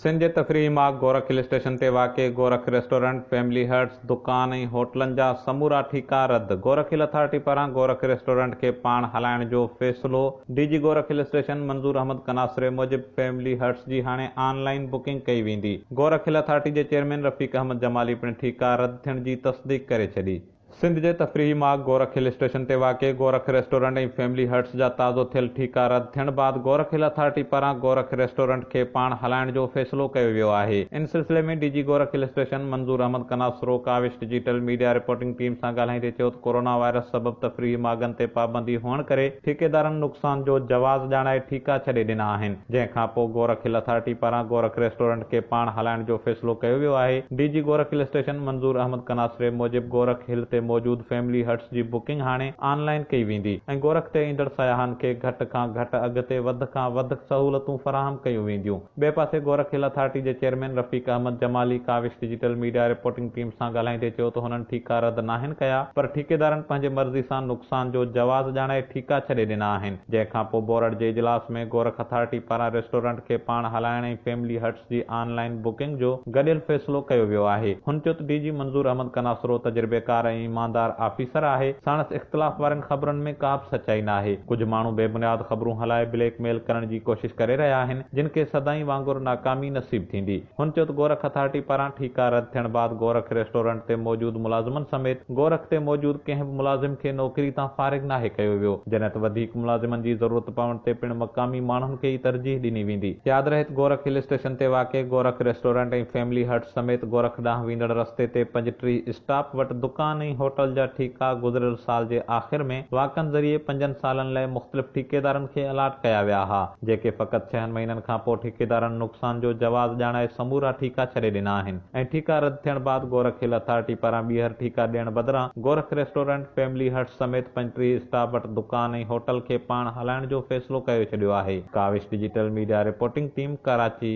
سنڌ جي تفريحي ماڳ گورک هل اسٽيشن تي واقع گورک ريسٽورنٽ، فيملي هٽس، دڪان ۽ هوٽلن جا سمورا ٺيڪا رد، گورک هل اٿارٽي پاران گورک ريسٽورنٽ کي پاڻ هلائڻ جو فيصلو، D G Gorakh hill station Manzoor Ahmed Kanasri موجب فيملي هٽس جي هاڻي آن لائين بڪنگ ڪئي ويندي، گورک هل اٿارٽي جي چيئرمين رفيق احمد جمالي پڻ ٺيڪا رد ٿيڻ جي تصديق ڪري ڇڏي. سنڌ جي تفريحي ماڳ گورک هل اسٽيشن تي واقع گورک ريسٽورنٽ ۽ فيملي هٽس جا تازو ٿيل ٺيڪا رد ٿيڻ بعد گورک هل اٿارٽي پاران گورک ريسٽورنٽ کي پاڻ هلائڻ جو فيصلو ڪيو ويو آهي. ان سلسلي ۾ D G Gorakh hill station Manzoor Ahmed Kanasro Kawish digital media reporting team سان ڳالهائيندي چيو ته ڪورونا وائرس سبب تفريحي ماڳن تي پابندي هئڻ ڪري ٺيڪيدارن نقصان جو جواز ڄاڻائي ٺيڪا ڇڏي ڏنا آهن جنهن کانپوء گورک هل اٿارٽي پاران گورک ريسٽورنٽ کي پاڻ هلائڻ جو فيصلو ڪيو ويو آهي. D G Gorakh hill station Manzoor Ahmed Kanasri موجب گورک هل تي موجود فيملي هٽس جي بڪنگ هاڻي آن لائين ڪئي ويندي ۽ گورک تي ايندڙ سياحن کي گهٽ کان گهٽ اگهه تي وڌ کان وڌ سهولتون فراهم ڪيون وينديون. ٻئي پاسي گورک هل اٿارٽي جي chairman Rafiq Ahmed Jamali Kawish digital media reporting team سان ڳالهائيندي چيو ته هنن ٺيڪا رد ناهن ڪيا پر ٺيڪيدارن پنهنجي مرضي سان نقصان جو جواز ڄاڻائي ٺيڪا ڇڏي ڏنا آهن جنهن کانپوء بورڊ جي اجلاس ۾ گورک اٿارٽي پاران ريسٽورنٽ کي پاڻ هلائڻ ۽ فيملي هٽس جي آن لائين بڪنگ جو گڏيل فيصلو ڪيو ويو آهي. هن چيو ته ڊي جي منظور احمد ڪناسرو تجربيڪار ۽ ايماندار آفيسر آهي، ساڻس اختلاف وارين خبرن ۾ ڪا به سچائي ناهي، ڪجهه ماڻهو بي بنياد خبرون هلائي بليڪ ميل ڪرڻ جي ڪوشش ڪري رهيا آهن، جن کي سدائين وانگر ناڪامي نصيب ٿيندي. هن چيو ته گورک اٿارٽي پاران ٺيڪا رد ٿيڻ بعد گورک ريسٽورنٽ تي موجود ملازمن سميت گورک تي موجود ڪنهن به ملازم کي نوڪري تان فارغ ناهي ڪيو ويو، جڏهن ته وڌيڪ ملازمن جي ضرورت پوڻ تي پڻ مقامي ماڻهن کي ئي ترجيح ڏني ويندي. ياد رهي ته گورک هل اسٽيشن تي واقع گورک ريسٽورنٽ ۽ فيملي هٽس سميت گورک ڏانهن ويندڙ رستي تي 35 اسٽاپ وٽ دڪان ۽ هوٽل جا ٺيڪا گذريل سال جي آخر ۾ واڪن ذريعي پنجن سالن لاء مختلف ٺيڪيدارن کي الاٽ ڪيا ويا ها، جيڪي فقط ڇهن مهينن کانپوء ٺيڪيدارن نقصان جو جواز ڄاڻائي سمورا ٺيڪا ڇڏي ڏنا آهن ۽ ٺيڪا رد ٿيڻ بعد گورک هل اٿارٽي پاران ٻيهر ٺيڪا ڏيڻ بدران گورک ريسٽورنٽ، فيملي هٽس سميت 35 اسٽاپ وٽ دڪان ۽ هوٽل کي پاڻ هلائڻ جو فيصلو ڪيو ڇڏيو آهي. Kawish digital media reporting team, Karachi.